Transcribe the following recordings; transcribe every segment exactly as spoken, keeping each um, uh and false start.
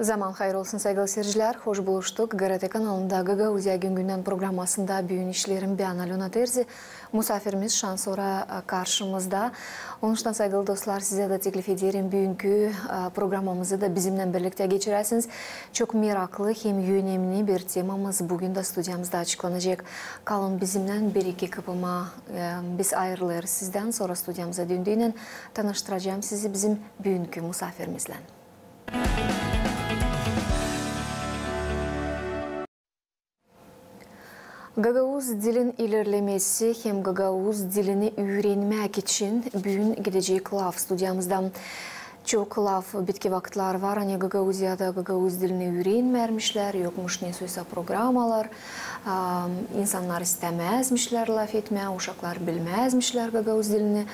Zaman hayır olsun, saygılı seyircilär. Hoş buluştuk. GRT kanalında Gagauziya gün-gündän programmasında büün işleerim bän, Alöna Terzi. Musaafirimiz şansora, e, karşımızda. Onuştan, saygılı dostlar, sizä dä teklif ederim, büünkü, e, programmamızı da bizimnän birliktä geçiräsiniz. Çok meraklı hem önemli bir temamız büün dä studiyamızda açıklanacek. Kalın bizimnän, bir-iki kıpırma, e, biz ayırılêrız sizdän, sora studiyamıza döndüynän tanıştıracam sizi bizim büünkü musaafirimizlän. Gagauz dilin ilerlemesi hem gagauz dilini üürenmäk için büün gidecek laf studiyamızda. Çok laf bitki vakıtlar var, ani Gagauziyada gagauz dilini üürenmärmişlär, yokmuş nesoysa programmalar, a, insannar istämäzmişlär lafetmää, uşaklar bilmäzmişlär gagauz dilini.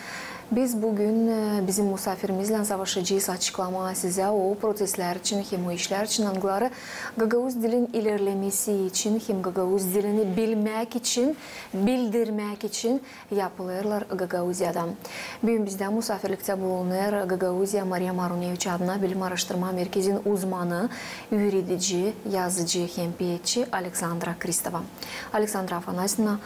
Biz büün, e, bizim musaafirimizlän savaşacez açıklamaa sizä o proţeslär için hem o işlär için, angıları gagauz dilin ilerlemesi için hem gagauz dilini bilmäk için, bildirmäk için yapılêrlar Gagauziyada. Büün bizdä musaafirliktä bulunêr Gagauziya Mariya Maruneviç adına bilim aaraştırma merkezin uzmanı, üüredici, yazıcı hem peetçi Aleksandra Kristova. Aleksandra Afanasyevna,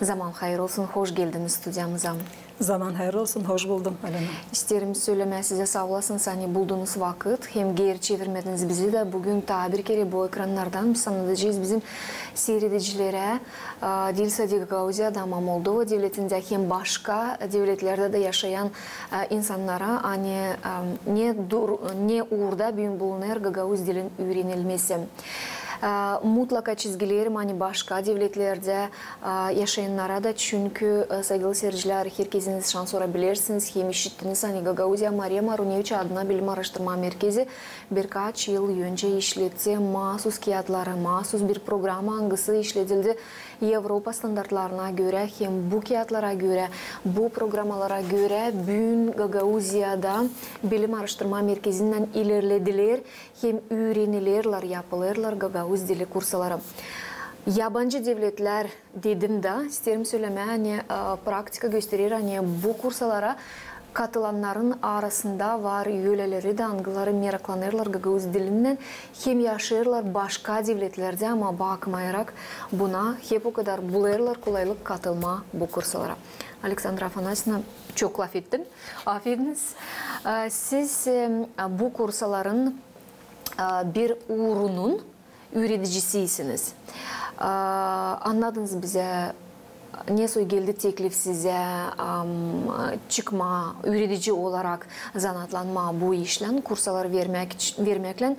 zaman hayır olsun, hoş geldiniz studiyamıza. Zaman hayır olsun, hoş buldum, Alöna. İsteerim sölemää sizä saa olasınız, ani buldunuz vakıt, hem geeri çevirmediniz bizi dä. Büün taa bir kerä bu ekrannardan biz annadacez bizim siiredicilerä, a, diil sade Gagauziyada, ama Moldova devletindä hem başka devletlerdä dä yaşayan, a, insannara, ani, a, ne dur-, ne uurda büün bulunêr gagauz dilin üürenilmesi. A, mutlaka çizgileerim, ani başka devletlerdä a, yaşayannara da, çünkü, e, saygılı seyircilär, herkeziniz şansora bilersiniz hem işittiniz, ani Gagauziya Mariya Maruneviç adına bilim aaraştırma merkezi birkaç yıl öncä işletti maasuz kiyatları, maasuz bir programma, angısı işledildi Evropa standartlarına görä hem bu kiyatlara görä, bu programmalara görä büün Gagauziyada bilim aaraştırma merkezindän ilerledilär hem üürenilerlär, yapılêrlar gagauz dili kursaları. Yabancı devletlär dedim dä, isteerim sölemää, ani, e, praktika gösterer, ani bu kursalara katılannarın arasında var öleleri dä, angıları meraklanêrlar gagauz dilinnän hem yaşêêrlar başka devletlerdä, ama bakmayrak buna, hep okadar bulêrlar kolaylık katılmaa bu kursalara. Aleksandra Afanasyevna, çok lafettim. Afediniz. E, siz, e, bu kursaların, e, bir uurunun üürediciysiniz. A, annadınız bizä, nesoy geldi teklif sizä, am, çıkmaa, üüredici olarak zanaatlanmaa bu işlän, kursalar vermäk iç-, vermäklän.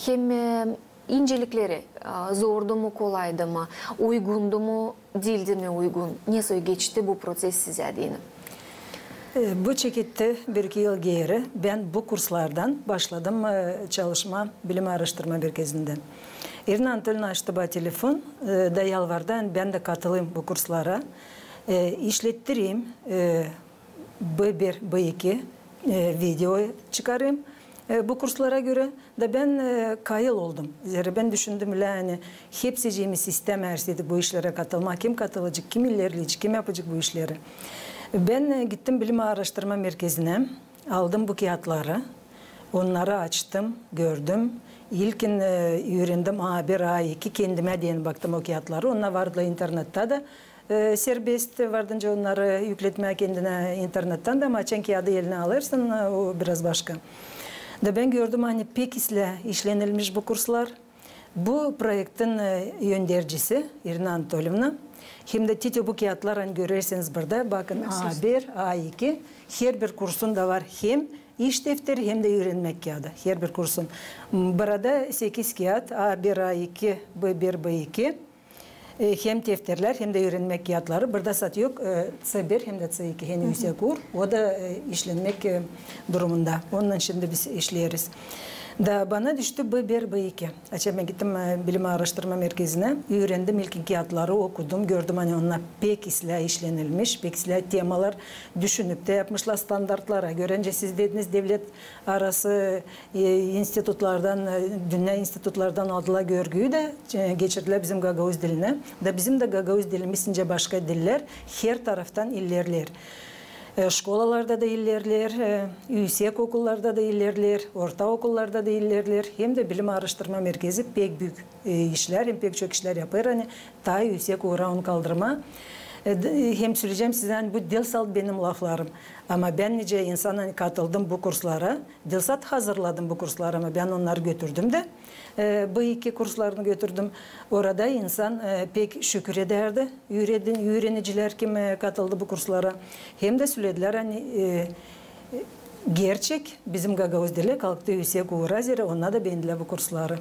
Hem, e, incelikleri, a, zordu mu, kolaydı mı, uygundu mu, diildi mi uygun, nesoy geçti bu proţes sizä deyni? E, bu çeketti bir-iki yıl geeri. Bän bu kurslardan başladım, e, çalışmaa bilim aaraştırma merkezindä. İrina Anatolina açtı bana telefon, e, da yalvardı, ani bän dä katılayım bu kurslara. E, işlettireyim, e, B bir, B iki, e, video çıkarayım, e, bu kurslara görä. Da bän, e, kayıl oldum. Zerä bän düşündüm, ani hepsicimiz istämeeriz dedik bu işlerä katılmaa. Kim katılacek, kim ilerleyecek, kim yapacek bu işleri. Bän, e, gittim bilim aaraştırma merkezinä, aldım bu kiyatları, onnarı açtım, gördüm. İlkin, e, üürendim A bir, A iki, kendimä deyni baktım o kiyatları. Onnar vardılar internettä dä. E, serbest vardınca onnarı yükletmää kendinä internettän dä, ama açan kiyadı elinä alêrsın, e, o biraz başka. Da bän gördüm, ani pek islää işlenilmiş bu kurslar. Bu proektin, e, öndercisi İrina Anatolivna. Hem dä te bu kiyatlar, ani görersiniz burada, bakın, A bir, A iki, herbir kursun da var hem iş defteri, hem dä üürenmäk kiyadı, herbir kursun. M, burada sekiz kiyat, A bir, A iki, B bir, B iki. E, hem defterlär, hem dä üürenmäk kiyatları. Burada sat yok, e, C bir hem dä C iki, hem üüsek uur. O da, e, işlenmäk, e, durumunda. Onunnan şindi biz işleeriz. Da bana düştü B bir, B iki. Açan bän gittim, e, bilim aaraştırma merkezinä, üürendim, ilkin kiyatları okudum, gördüm, ani onnar pek islää işlenilmiş, pek islää temalar düşünüp tä yapmışlar standartlara. Göräncä siz dediniz, devlet arası, e, institutlardan, e, dünnä institutlardan aldılar görgüyü dä, e, geçirdilär bizim gagauz dilinä. Da bizim dä gagauz dilimiz nicä başka dillär, her taraftan ilerleer. E, şkolalarda da ilerleer, e, üüsek okullarda da ilerleer, orta okullarda da ilerleer. Hem dä bilim aaraştırma merkezi pek büük, e, işlär, hem pek çok işlär yapêr, ani taa üüsek uura onu kaldırmaa. E, d-, e, hem söleyecäm sizä, ani bu diil salt benim laflarım. Ama bän nicä insan, ani katıldım bu kurslara, diil salt hazırladım bu kursları, ama bän onnarı götürdüm dä. E, B iki kurslarını götürdüm. Orada insan, e, pek şükür edärdi, üüredi-, üürenicilär, kim, e, katıldı bu kurslara. Hem dä söledilär, ani, e, e, gerçek bizim gagauz dili kalktı üüsek uura, zerä onnar da beendilär bu kursları.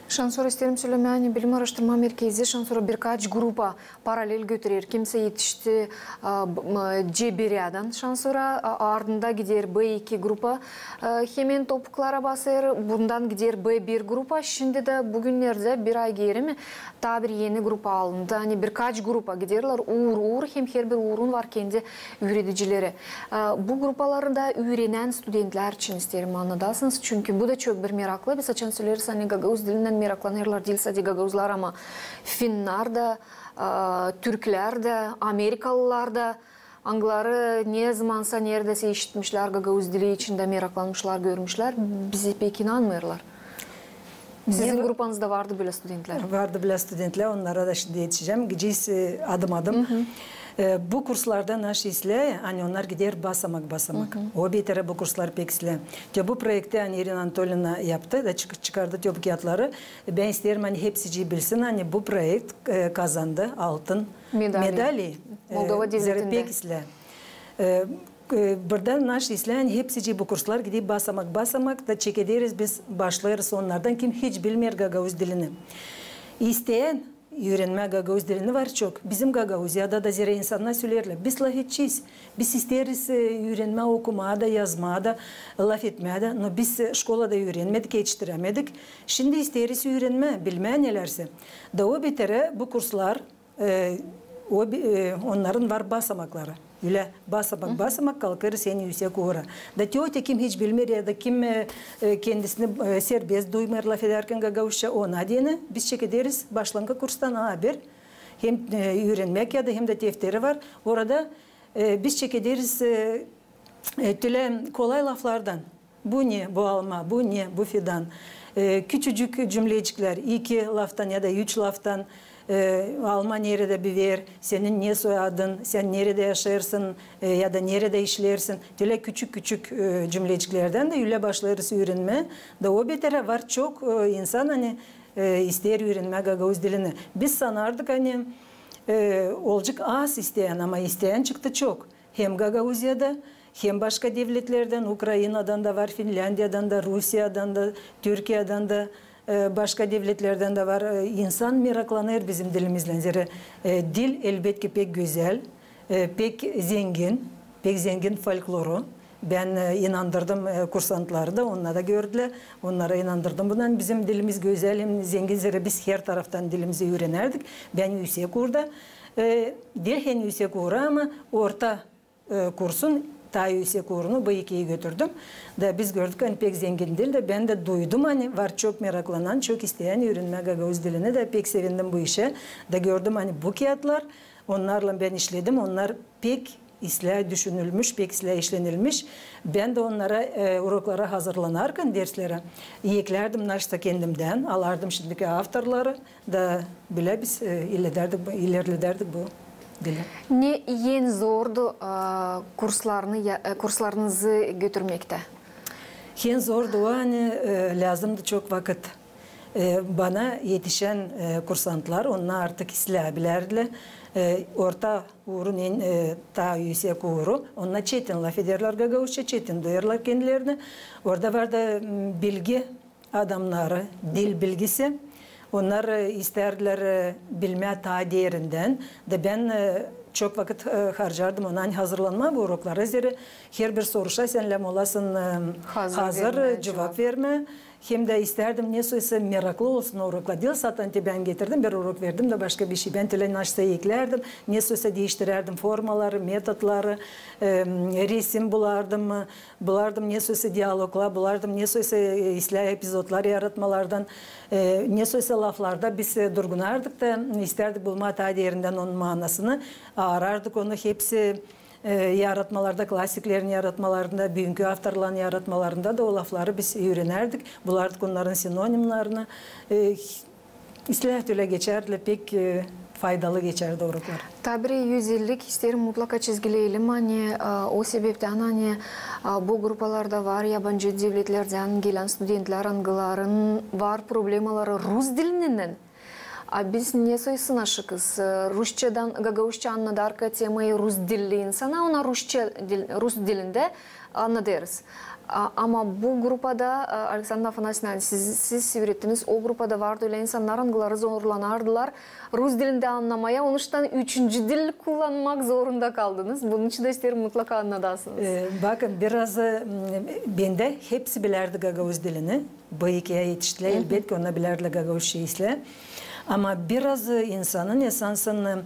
Şansora isteerim sölemää, ani bilim aaraştırma merkezi şansora birkaç grupa paralel götürer. Kimsä etişti, a, b-, m-, C bir-dän, şansora, a, ardında gider B iki grupa, e, hemen topuklara basêr, bundan gider B bir grupa. Şindi dä bugünnerdä bir ay geeri mi taa bir eni grupa alındı. Ani birkaç grupa giderlär uur-uur, hem herbir uurun var kendi üüredicileri. E, bu grupalarda üürenän studentlär için isteerim annadasınız. Çünkü bu da çok bir meraklı. Biz açan söleriz, ani gagauz dilindän meraklanêrlar diil sade gagauzlar, ama finnär dä, e, türklär dä, amerikalılar da, angıları nezamansa neredäsä işitmişlär gagauz dili, içindä meraklanmışlar, görmüşlär. Bizi pek inanmêêrlar. Sizin grupanızda vardı bölä studentlär? Vardı bölä studentlär, onnara da şindi etişecäm. Gidecez, e, adım-adım. E, bu kurslarda naşey islää, ani onnar gider basamak-basamak. O beterä bu kurslar pek islää. Te bu proekti, ani İrina Anatolina yaptı da çık-, çıkardı te bu kiyatları. Bän isteerim, ani hepsicii bilsin, ani bu proekt, e, kazandı altın medali. Medali. E, Moldova zerä devletindä. Pek islää. E, e, burada naşey islää, ani hepsicii bu kurslar gider basamak-basamak da çekederiz, biz başlêêrız onnardan, kim hiç bilmeer gagauz dilini. İsteyän üürenmää gagauz dilini var çok. Bizim Gagauziyada da zerä insannar söleerlär: biz lafedecez, biz isteeriz, e, üürenmää okumaa da, yazmaa da, lafetmää dä, no biz, e, şkolada üürenmedik, etiştirämedik. Şindi isteeriz üürenmää, bilmää nelärsä. Da o beterä bu kurslar, e, o bi-, e, onnarın var basamakları. Ölä basamak-basamak kalkêrız en üüsek uura. Da te o, te kim hiç bilmeer ya da kim, e, e, kendisini, e, serbest duymêêr lafedärkän gagauzça, ona deyni biz çekederiz başlankı kurstan, a bir hem, e, üürenmäk ya da hem dä defteri var. Orada, e, biz çekederiz, e, e, tölä kolay laflardan. Bu ne, bu alma, bu ne, bu fidan. E, küçücük cümleciklär, iki laftan ya da üç laftan. E, alma neredä biver, senin ne soyadın, sän neredä yaşêêrsın, e, ya da neredä işleersin. Tölä küçük-küçük, e, cümleciklerdän dä ölä başlêêrız üürenmää. Da o beterä var çok, e, insan, ani, e, isteer üürenmää gagauz dilini. Biz sanardık, ani, e, olacek az isteyän, ama isteyän çıktı çok. Hem Gagauziyada, hem başka devletlerdän, Ukrainadan da var, Finländiyadan da, Rusiyadan da, Türkiyädän dä, e, başka devletlerdän dä var. E, insan meraklanêr bizim dilimizlän. Zerä, e, dil, elbetki, pek gözäl, e, pek zengin, pek zengin folkloru. Bän, e, inandırdım, e, kursantları da, onnar da gördülär. Onnara inandırdım bundan. Bizim dilimiz gözäl hem zengin, zerä biz her taraftan dilimizi üürenärdik. Bän üüsek uurda, e, diil en üüsek uura, ama orta e, kursun taa üüsek uurunu, B ikiyi götürdüm. Da biz gördük, ani pek zengin dil, da bän dä duydum, ani var çok meraklanan, çok isteyän üürenmää gagauz dilini, da pek sevindim bu işä. Da gördüm, ani bu kiyatlar, onnarlan bän işledim, onnar pek islää düşünülmüş, pek islää işlenilmiş. Bän dä onnara, e, uroklara hazırlanarkan, derslerä, eklärdim naşeysa kendimdän, alardım şindiki avtorları. Da bölä biz, e, ilerledärdik bu, ilerledärdik bu dili. Ne en zordu, e, kurslarını ya-, e, kurslarınızı götürmektä? En zordu o, ani, e, lääzımdı çok vakıt. E, bana etişän, e, kursantlar, onnar artık islää bilärdilär. E, orta uurun en, e, taa üüsek uuru, onnar çetin lafederlär gagauzça, çetin duyêrlar kendilerini. Orada vardı, m, bilgi adamnarı, dil bilgisi. Onnar, e, istärdilär, e, bilmää taa derindän. Da bän, e, çok vakıt, e, harcardım ona, ani hazırlanmaa bu uroklara, zerä herbir soruşa sän lääzım olasın, e, hazır, e, cuvap vermää. Hem dä istärdim, nesoysa meraklı olsun o uroklar. Diil sade te bän getirdim, bir urok verdim da başka bişey. Bän tölä naşeysa eklärdim, nesoysa diiştirärdim formaları, metodları, e, resim bulardım, e, Bulardım nesoysa dialoglar, bulardım nesoysa, e, islää epizodlar yaratmalardan, e, nesoysa laflarda biz, e, durgunardık da, istärdik bulmaa taa derindän onun maanasını, aarardık onu hepsi, E, yaratmalarda, klasiklerin yaratmalarında, büünkü avtorların yaratmalarında da o lafları biz üürenärdik, bulardık onnarın sinonimnarini. E, islää tölä geçärdi, pek, e, faydalı geçärdi o uroklar. Taa biri üz ellik isteerim mutlaka çizgileyelim, ani, e, o sebeptän, ani, e, bu grupalarda var yabancı devletlerdän gelän studentlär, angıların var problemaları rus dilindän. A biz nesoy sınaşıkız, e, rusçadan, gagauzça annadarka temayı rus dilli insana, ona rusça dil, rus dilindä annadêrız. A, ama bu grupada, e, Aleksandra Afanasyevna, siz, siz üürettiniz, o grupada vardı ölä insannar, angıları zorlanardılar rus dilindä annamaya, onuştan üçüncü dil kullanmak zorunda kaldınız. Bunun için dä isteerim mutlaka annadasınız. E, bakın, biraz, e, m, bendä hepsi bilärdi gagauz dilini. B ikiyä etiştilär, elbetki, onnar bilärlär gagauzça islää. Ama biraz, e, insanın esansın, e,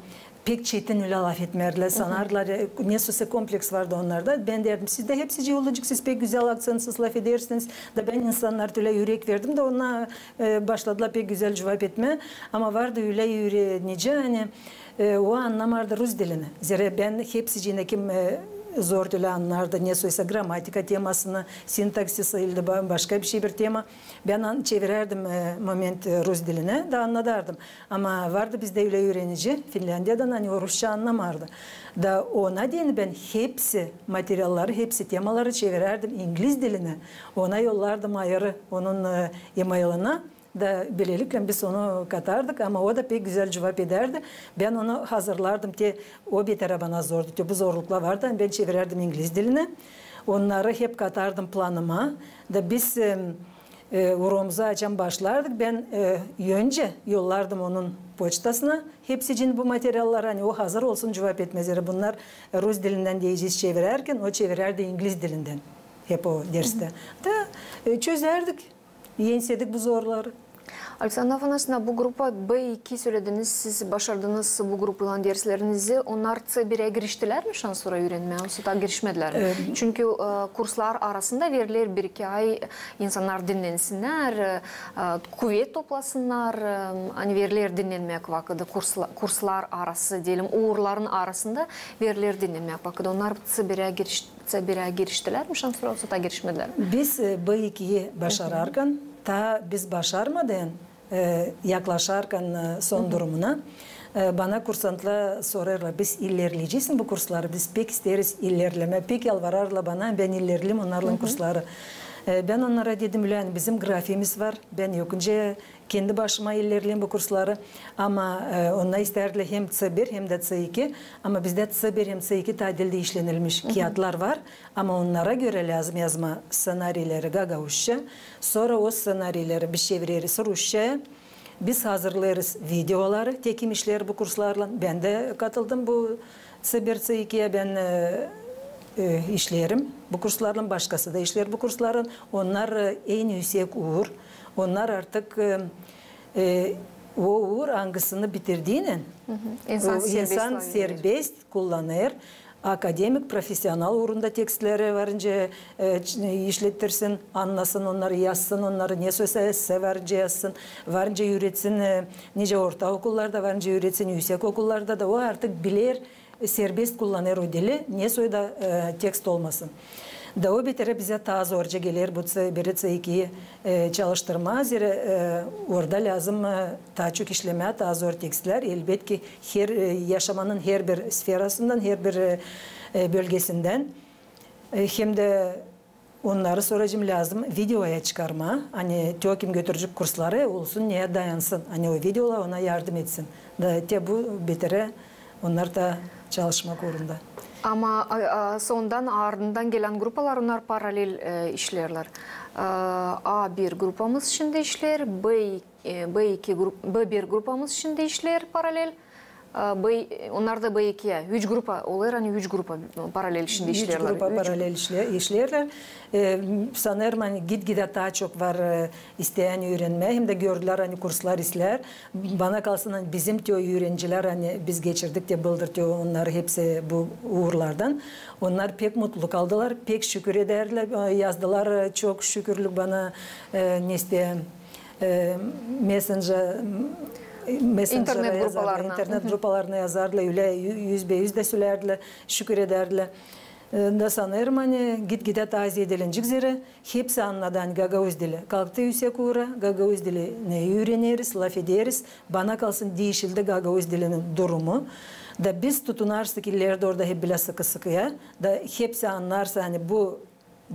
pek çetin ölä lafetmärlär, sanarlar, e, nesoysa kompleks vardı onnarda. Bän deerdim, sizdä hepsicii olacek, siz pek gözäl aksentsiz lafedersiniz. Da bän insannara ölä ürek verdim da onnar, e, başladılar pek gözäl cuvap etmää. Ama vardı ölä üürenicii, ani, e, o annamardı rus dilini. Zerä bän hepsiciinä, kim, e, zor ölä annardı, nesoysa gramatika temasını, sintaksisi, ildä ba-, başka bişey bir tema. Bän an-, çevirärdim, e, moment, e, rus dilinä, da annadardım. Ama vardı bizdä ölä üürenicii Finländiyadan, ani o rusça annamardı. Da ona deyni bän hepsi materialları, hepsi temaları çevirärdim ingliz dilinä. Ona yollardım ayırı onun, e, e-mailına. Da bölelikle biz onu katardık, ama o da pek gözäl cuvap edärdi. Bän onu hazırlardım, te o beterä bana zordu, te bu zorluklar vardı, ani bän çevirärdim ingliz dilinä. Onnarı hep katardım planıma. Da biz, e, e, uromuzu açan başlardık, bän, e, öncä yollardım onun poçtasına hepsicii bu materialları, ani o hazır olsun cuvap etmää. Zerä bunnar rus dilindän deyecez çevirärkän, o çevirärdi ingliz dilindän hep o derstää. Da, e, çözärdik, ensedik bu zorları. Aleksandra Afanasyevna, bu grupa B iki sölediniz, siz başardınız bu grupaylan derslerinizi. Onnar C birä giriştilär mi şansora üürenmää, yoksa taa girişmedilär mi? E, Çünkü, e, kurslar arasında veriler bir-iki ay, insannar dinnensinnär, e, e, kuvet toplasınnar, e, ani veriler dinnenmäk vakıdı, kursla-, kurslar arası, deyelim, uurların arasında veriler dinnenmäk vakıdı. Onnar C birä giriş-, C birä giriştilär mi şansora, yoksa taa girişmedilär mi? Biz, e, B ikiyi başararkan, taa biz başarmadan, e, yaklaşarkan, e, son durumuna, e, bana kursantlar sorêrlar, biz ilerleyecez mi bu kursları, biz pek isteeriz ilerlemää, pek yalvararlar bana, bän ilerleyim onnarlan kursları. E, bän onnara dedim, ülän, bizim grafimiz var, bän yok öncä kendi başıma ilerleyim bu kursları. Ama, e, onnar istärdilär hem C bir, hem dä C iki. Ama bizdä C bir hem C iki taa dilä işlenilmiş kiyatlar var. Ama onnara görä lääzım yazmaa sţenariyleri gagauzça. Sora o sţenariyleri biz çevireriz rusçaya. Biz hazırlêêrız videoları, te kim işleer bu kurslarlan. Bän dä katıldım bu C bir, C ikiyä, bän, e, e, işleerim bu kurslarlan, başkası da işleer bu kurslarlan. Onnar, e, en üüsek uur. Onnar artık, e, e, o uur, angısını bitirdiynän, insan serbest kullanêr. Akademik, profesional uurunda tekstleri varınca, e, ç-, işlettirsin, annasın onnarı, yazsın onnarı, nesoysa esse varınca yazsın, varınca üüretsin, e, nicä orta okullarda, varınca üüretsin üüsek okullarda da. O artık biler, e, serbest kullanêr o dili, nesoy da, e, tekst olmasın. Da o beterä bizä taa zorca geler bu C biri, C ikiyi, e, çalıştırmaa, zerä, e, orada lääzım, e, taa çok işlemää taa zor tekstlär. Elbetki, her, e, yaşamanın herbir sferasından, herbir, e, e, bölgesindän. E, hem dä onnarı sora lääzım videoya çıkarmaa, ani te o kim götürecek kursları, olsun neyä dayansın, ani o videolar ona yardım etsin. Da te bu beterä onnar da çalışmak uurunda. Ama, a, a, sondan, ardından gelän grupalar, onnar paralel, e, işleerlär. E, A bir grupamız şindi işleer, B iki, e, B iki grup-, B bir grupamız şindi işleer paralel. E, B, onnar da B ikiyä, üç grupa olêr, ani üç grupa paralel şindi işleerlär. Üç grupa paralel işle-, işleerlär. E, sanêrım, ani gitgidä taa çok var, e, isteyän üürenmää, hem dä gördülär, ani kurslar islää. Bana kalsın, ani bizim te o üürenicilär, ani biz geçirdik te bıldır te onnarı hepsi bu uurlardan. Onnar pek mutlu kaldılar, pek şükür edärlär, e, yazdılar, e, çok şükürlük bana, e, neste, e, messenjer, m, internet grupalarına yazardılar, ölä üz be üz dä sölärdilär, şükür edärdilär. Da sanêrım, ani git-gidä taa zeedelenecek üzerä, hepsi annadı, ani gagauz dili kalktı üüsek uura, gagauz dilini üüreneriz, lafederiz. Bana kalsın, diişildi gagauz dilinin durumu. Da biz tutunarsak ileri dooru da hep bilä sıkı-sıkıya, da hepsi annarsa, ani bu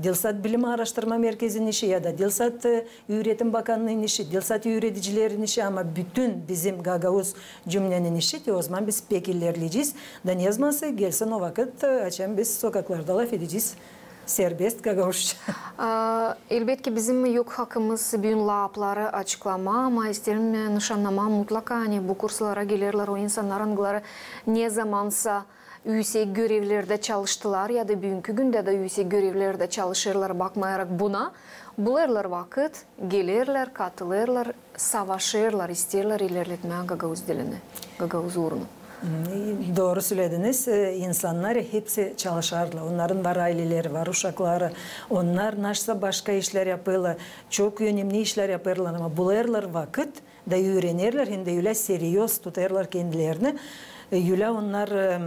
diil sade bilim aaraştırma merkezinin işi ya da diil sade üüretim bakannıının işi, diil sade üüredicilerin işi, ama bütün bizim gagauz cümnenin işi, te ozaman biz pek ilerleyecez. Da nezamansa gelsin o vakıt, açan biz sokaklarda lafedecez serbest gagauzça. Elbetki, bizim yok hakımız büün laapları açıklamaa, ama isteerim nışannamaa mutlaka, ani bu kurslara gelerlär o insannar, angıları nezamansa üüsek görevlerdä çalıştılar ya da büünkü gündä dä üüsek görevlerdä çalışêrlar, bakmayarak buna, bulêrlar vakıt, gelerlär, katılêrlar, savaşêrlar, isteerlär ilerletmää gagauz dilini, gagauz uurunu. Dooru sölediniz. İnsannar hepsi çalışardılar. Onnarın var ayleleri, var uşakları. Onnar naşsa başka işlär yapêrlar. Çok önemli işlär yapêrlar, ama bulêrlar vakıt da üürenerlär, hem dä ölä seryoz tutêrlar kendilerini. Ölä onnar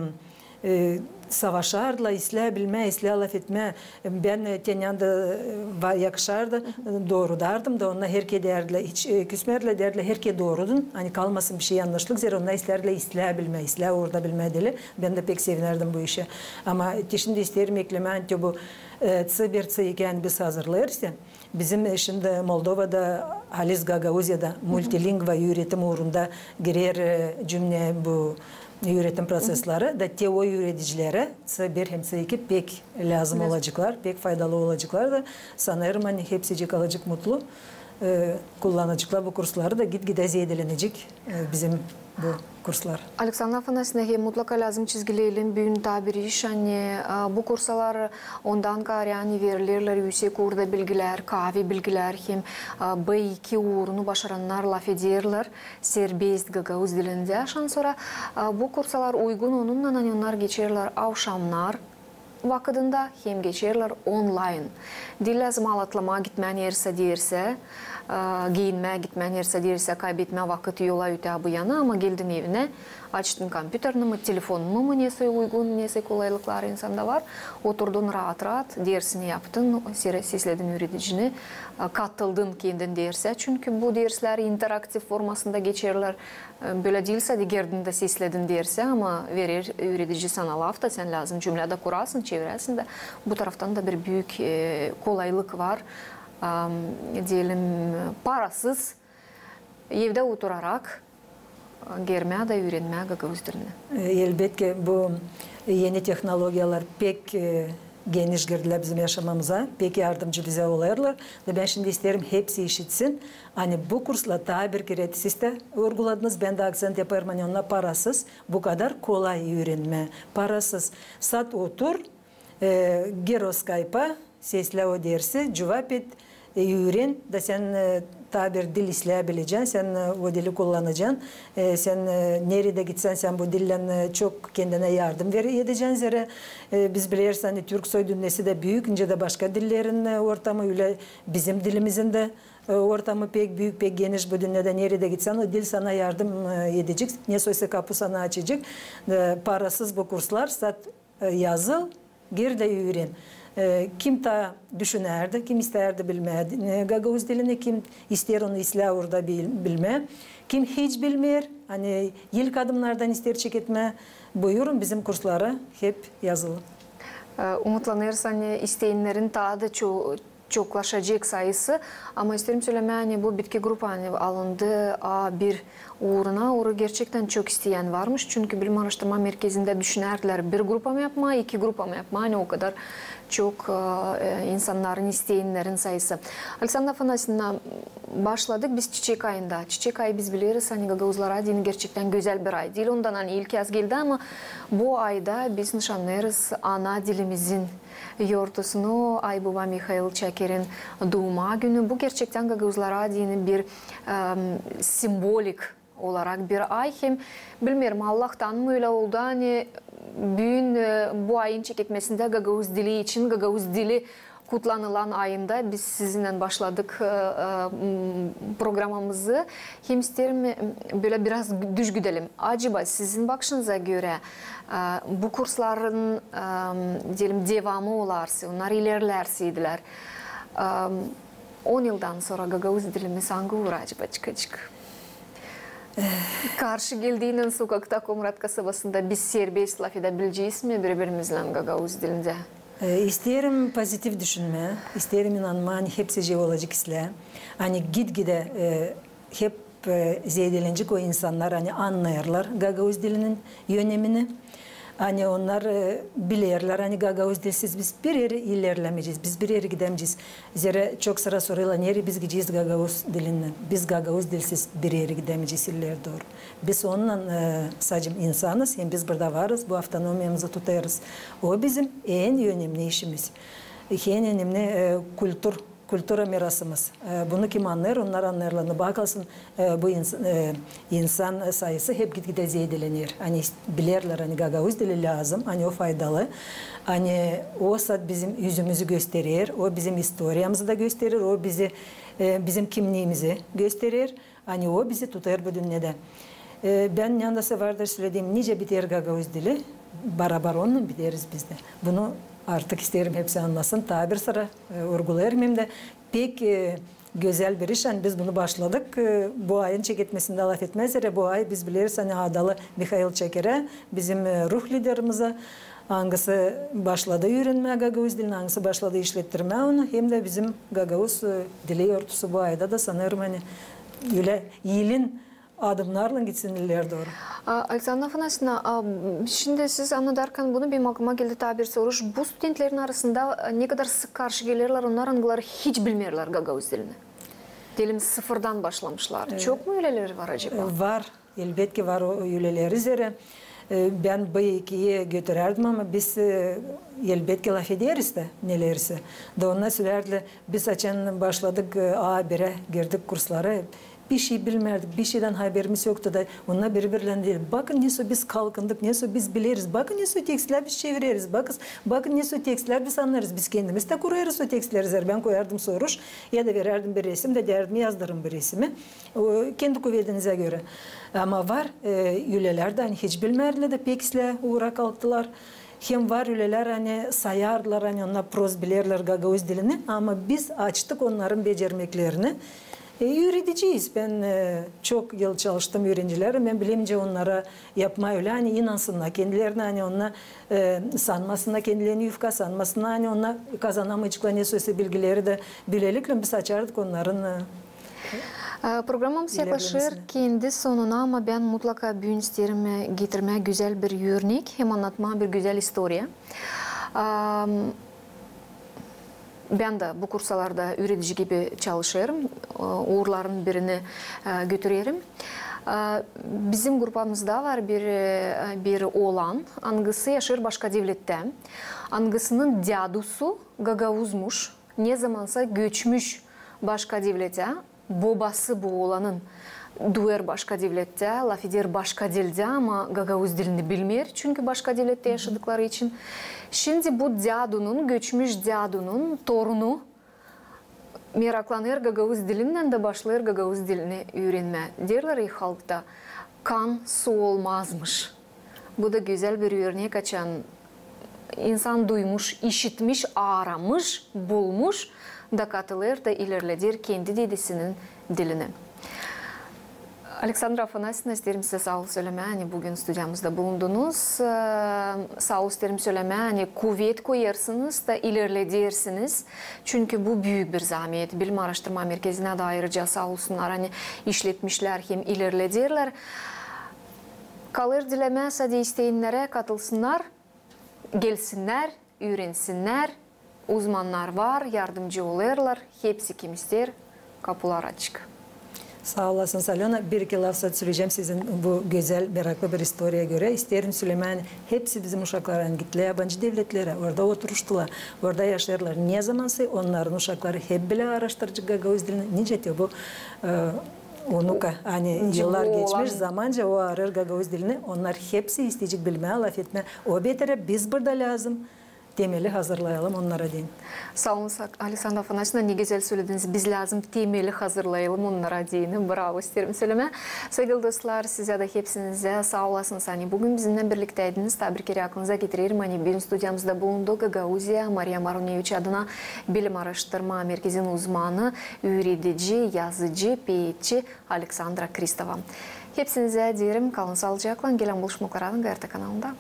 savaşardılar, islää bilmää, islää lafetmää. Bän te neyä dä yakışardı, doorudardım da, onnar herkerä deyärdilär, hiç küsmärdilär, deyärdilär, herkerä doorudun, ani kalmasın bişey yannışlık, zerä onnar islerdilär islää bilmää, islää uurda bilmää dili. Bän dä pek sevinärdim bu işä. Ama te şindi isteerim eklemää, ani te bu C bir, C iki, ani biz hazırlêêrız, bizim şindi Moldovada, halis Gagauziyada multilingva üüretim uurunda girer cümneyä bu üüretim prosesleri, da te o üüredicilerä C bir hem C iki pek lääzım olaceklar, pek faydalı olaceklar da, sanêrım, ani hepsicik olacek mutlu, kullanaceklar bu kursları da git-gidä zeedelenecek bizim bu kurslar. Aleksandra Afanasyevna, hem mutlaka lääzım çizgileyelim büün taa bir iş, ani bu kursalar ondan kaarä, ani verilerlär üüsek uurda bilgilär, kaavi bilgilär, hem B iki uurunu başarannar lafederlär serbest gagauz dilindä. Şansora bu kursalar uygun onunnan, ani onnar geçerlär avşamnar vakıdında hem geçerlär onlayn. Diil lääzım alatlamaa, gitmää nerersä deersä, giiyinmää, gitmää nerersä deersä, kaybetmää vakıt yola ötää bu yana, ama geldin evinä, açtın kompüterini mi, telefonunu mu, nesoy uygun, nesoy kolaylıklar insanda var, oturdun raat-raat, dersini yaptın, sesledin üüredicini, katıldın kendin dersä, çünkü bu derslär interaktiv formasında geçerlär. Bölä diil sade girdin da sesledin dersä, ama verer üüredici sana laf da, sän lääzım cümlä dä kurasın, çeviräsin dä. Bu taraftan da bir büük kolaylık var, deyelim, parasız, evdä oturarak girmää da üürenmää gagauz dilini. Elbetki, bu eni tehnologiyalar pek geniş girdilär bizim yaşamamıza, pek yardımcı bizä olêrlar. Da bän şindi isteerim hepsi işitsin, ani bu kurslar, taa bir kerä siz dä urguladınız, bän dä akcent yapêrım, ani onnar parasız, bu kadar kolay üürenmää, parasız. Sat otur, gir o skaypa, seslä o dersi, cuvap et, üüren, da sän taa bir dil islää bilecän, sän o dili kullanacan, sän neredä gitsän, sän bu dillän çok kendinä yardım ver edecän, zerä biz bileriz, ani türk soy dünnesi dä büük, nicä dä başka dillerin ortamı, ölä bizim dilimizin dä ortamı pek büük, pek geniş bu dünnedä, neredä gitsän, o dil sana yardım edecek, nesoysa kapu sana açacek. Parasız bu kurslar, sat yazıl, gir da üüren. Kim taa düşünärdi, kim isteerdi bilmää gagauz dilini, kim isteer onu islää uurda bilmää, kim hiç bilmeer, ani ilk adımnardan isteer çeketmää, buyurun, bizim kurslara hep yazılın. Umutlanêrız, ani isteyännerin taa da ço- çoklaşacek sayısı. Ama isteerim sölemää, ani bu bitki grupa, ani alındı A bir uuruna, orayı gerçektän çok isteyän varmış. Çünkü bilim aaraştırma merkezindä düşünärdilär bir grupa mı yapmaa, iki grupa mı yapmaa, ani o kadar çok insannarın isteyännerin sayısı. Aleksandra Afanasyevna, başladık biz çiçek ayında. Çiçek ayı, biz bileriz, ani gagauzlara deyni gerçektän gözäl bir ay diil. Ondan, ani ilk yaz geldi, ama bu ayda biz nışannêêrız ana dilimizin yortusunu, Aybuba Mihail Çakirin duuma günü. Bu gerçektän gagauzlara deyni bir simvolik olarak bir ay. Hem bilmeerim, Allahtan mı ölä oldu, ani büün bu ayın çeketmesindä gagauz dili için, gagauz dili kutlanılan ayında biz sizinnän başladık, e, e, m, programamızı. Hem isteerim, e, bölä biraz düz gidelim. Acaba sizin bakışınıza görä, e, bu kursların, e, deyelim, devamı olarsa, onnar ilerlärsäydilär, e, on yıldan sora gagauz dilimiz angı uura acaba çıkacek? Karşı geldiynän sokakta Komrat kasabasında biz serbest lafedäbilecez mi biri-birimizlän gagauz dilindä? E, isteerim pozitiv düşünmää, isteerim inanmaa, ani hepsi şey olacek islää. Ani gitgidä, e, hep, e, zeedelenecek o insannar, ani annêêrlar gagauz dilinin önemini. Ani onnar, e, bilerlär, ani gagauz dilsiz biz bir erä ilerlämeyecez, biz bir erä gidämeyecez. Zerä çok sıra sorêrlar, nereyi biz gidecez gagauz dilinnän? Biz gagauz dilsiz bir erä gidämeyecez ileri dooru. Biz onunnan, e, sade insanız, hem biz burada varız, bu avtonomiyamızı tutêrız. O bizim en önemli işimiz. En önemli, e, kultur, kultura mirasımız. E, bunu kim annêêr, onnar annêêrlar. Bakılsın, e, bu ins-, e, insan sayısı hep gitgidä zeedelener. Ani bilerlär, ani gagauz dili lääzım, ani o faydalı. Ani o saat bizim üzümüzü gösterer, o bizim istoriyamızı da gösterer, o bizi, e, bizim kimniimizi gösterer. Ani o bizi tutêr bu dünnedä. E, bän neredä vardır sölediyim, nicä biter gagauz dili, barabar onunnan biteriz biz dä. Bunu artık isteerim hepsi annasın. Taa bir sıra, e, urgulêêrım hem dä pek, e, gözäl bir iş, ani biz bunu başladık. E, bu ayın çeketmesindä lafetmää zerä, bu ay biz bileriz, ani adalı Mihail Çakerä, bizim, e, ruh liderimizä, angısı başladı üürenmää gagauz dilini, angısı başladı işlettirmää onu, hem dä bizim gagauz, e, dili yortusu bu ayda da sanêrım, ani ölä ilin adımnarlan gitsin ileri dooru. A, Aleksandra Afanasyevna, a, şindi siz annadêrkan bunu, benim aklıma geldi taa bir soruş. Bu studentlerin arasında, e, ne kadar sık karşı gelerlär onnar, angıları hiç bilmeerlär gagauz dilini? Deyelim, sıfırdan başlamışlar. E, çok mu öleleri var acaba? E, var. Elbetki, var o öleleri zerä. E, bän B ikiyä götürärdim, ama biz, e, elbetki, lafederiz dä nelersi. Da onnar sölärdilär, biz açan başladık, e, A birä, girdik kurslara, bir şey bilmärdik, bir şeydän haberimiz yoktu da, onnar biri-birlerinä deer: bakın, nesoy biz kalkındık, nesoy biz bileriz, bakın, nesoy tekstlär biz çevireriz, bakın, bakın, nesoy tekstlär biz annêêrız, biz kendimiz dä kurêrız o tekstleri, zerä bän koyardım soruş ya da verärdim bir resim da deerdim: yazdırın bu resimi. O, kendi kuvedinizä görä. Ama var, e, ölelär dä, ani hiç bilmärdilär dä, pek islää uura kalktılar. Hem var ölelär, ani sayardılar, ani onnar prost bilerlär gagauz dilini, ama biz açtık onnarın becermeklerini. E, üüredecez. Bän, e, çok yıl çalıştım üürencilerlän, bän bilerim nicä onnara yapmaa ölä, ani inansınnar kendilerinä, ani onnar, e, sanmasınnar kendilerini yufka, sanmasınnar, ani onnar kazanamayaceklar nesoy bilgileri dä. Bölelikle biz açardık onnarın, e, E, programamız yaklaşêr kendi sonuna, ama bän mutlaka büün isteerim, e, getirmää gözäl bir örnek hem annatmaa bir gözäl istoriya. Am, bän dä bu kursalarda üüredici gibi çalışêrım, e, uurların birini, e, götürerim. E, bizim grupamızda var bir, e, bir oolan, angısı yaşêêr başka devlettä, angısının dädusu gagauzmuş, nezamansa göçmüş başka devletä, bobası bu oolanın düüyär başka devlettä, lafeder başka dildä, ama gagauz dilini bilmeer, çünkü başka devlettä yaşadıkları için. Şindi bu dädunun, göçmüş dädunun torunu meraklanêr gagauz dilinnän da başlêêr gagauz dilini üürenmää. Deerlär ya halkta, kan su olmazmış. Bu da gözäl bir örnek, açan insan duymuş, işitmiş, aaramış, bulmuş da katılêr da ilerleder kendi dedesinin dilini. Aleksandra Afanasyevna, isteerim sizä saa ol sölemää, ani büün studiyamızda bulundunuz. E, saa ol isteerim sölemää, ani kuvet koyêrsınız da ilerledersiniz. Çünkü bu büük bir zaamet. Bilim aaraştırma merkezinä dä ayırıca saa olsunnar, ani işletmişlär hem ilerlederlär. Kalêr dilemää sade isteyennerä katılsınnar, gelsinnär, üürensinnär. Uzmannar var, yardımcı olêrlar. Hepsi kim isteer, kapular açık. Saa olasınız, Alöna. Bir-iki laf sade söleyecäm sizin bu gözäl, meraklı bir istoriyaya görä. İsteerim sölemää, ani hepsi bizim uşaklar, ani gittilär yabancı devletlerä, orada oturuştular, orada yaşêêrlar. Nezamansa onnarın uşakları hep bilä aaraştıracek gagauz dilini, nicä te bu, e, unuka, ani yıllar geçmiş, zamanca o aarêêr gagauz dilini, onnar hepsi isteyecek bilmää, lafetmää. O beterä biz burada lääzım temeli hazırlayalım onnara deyni. Saa olun, Aleksandra Afanaçna, ne gözäl sölediniz. Biz lääzım temeli hazırlayalım onnara deyni. Bravo isteerim sölemää. Saygılı dostlar, sizä da hepsinizä saa olasınız, ani büün bizimnän birliktäydiniz. Taa bir kerä aklınıza getirerim, ani büün studiyamızda bulundu Gagauziya Mariya Maruneviç adına bilim aaraştırma merkezin uzmanı, üüredici, yazıcı, peetçi Aleksandra Kristova. Hepsinizä deerim, kalın saalıcaklan, gelän buluşmaklara GRT kanalında.